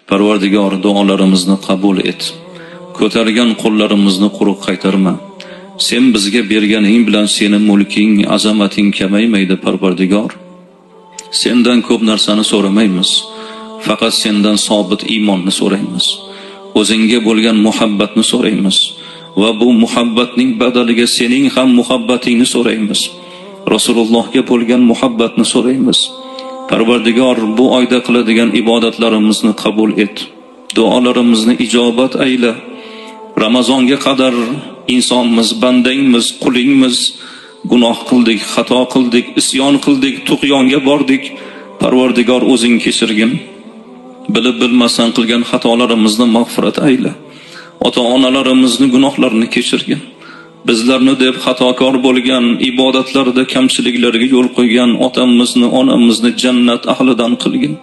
Parvardigor, duolarimizni qabul et. Ko'targan qo'llarimizni quruq qaytarma. Sen bizga berganing bilan seni mulking, azamating kamaymaydi, Parvardigor. Sendan ko'p narsani so'ramaymiz. Faqat sendan sobit iymonni so'raymiz. O'zingga bo'lgan muhabbatni so'raymiz va bu muhabbatning badaliga sening ham muhabbatingni so'raymiz. Rasulullohga bo'lgan muhabbatni so'raymiz. Parvardigor, bu oyda qiladigan ibodatlarimizni qabul et. Duolarimizni ijobat ayla. Ramazonga qadar insonmiz, bandangmiz, qulingmiz. Gunoh qildik, xato qildik, isyon qildik, tug'yonga bordik. Parvardigor, o'zing kechirgin. Bilib bilmasdan qilgan xatolarimizni mag'firat ayla. Ota onalarimizni gunohlarini kechirgin. Bizlarni deb xatokor bo'lgan, ibodatlarida kamchiliklarga yo'l qo'ygan otamizni, onamizni jannat ahlidan qilgin.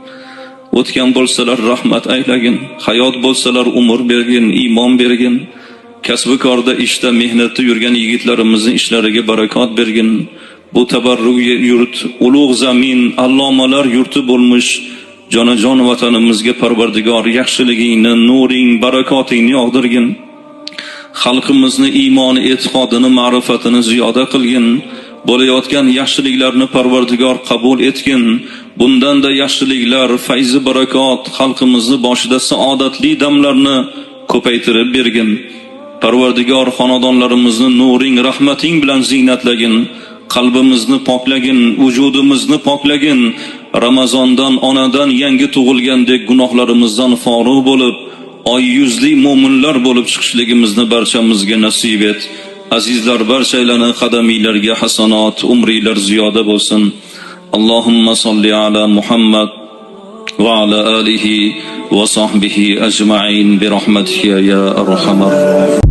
O'tgan bo'lsalar rahmat aylagin, hayot bo'lsalar umr bergin, iymon bergin. Kasbi korda, ishda, mehnatda yurgan yigitlarimizni ishlariga barakot bergin. Bu tabarruk yurt, ulug' zamin, allomalar yurti bo'lmish jonajon vatanimizga, Parvardigor, yaxshiligingni, nuring, barakotingni yog'dirgin. Xalqimizni iymoni, e'tiqodini, ma'rifatini ziyoda qilgin. Bo'layotgan yaxshiliklarni, Parvardigor, qabul etgin. Bundan-da yaxshiliklar, fayzi barakot, xalqimizni boshida saodatli damlarni ko'paytirib bergin. Parvardigor, xonadonlarimizni nuring, rahmating bilan ziynatlagin. Qalbimizni poklagin, vujudimizni poklagin. Ramazondan onadan yangi tug'ilgandek gunohlarimizdan forig' bo'lib, oy yuzli mo'minlar bo'lib chiqishligimizni barchamizga nasib et. Azizlar, barchalarni qadaminglarga hasanot, umringlar ziyoda bo'lsin. Allohumma solli ala Muhammad va ala alihi va sahbihi ajma'in bi rahmatika ya arhamar.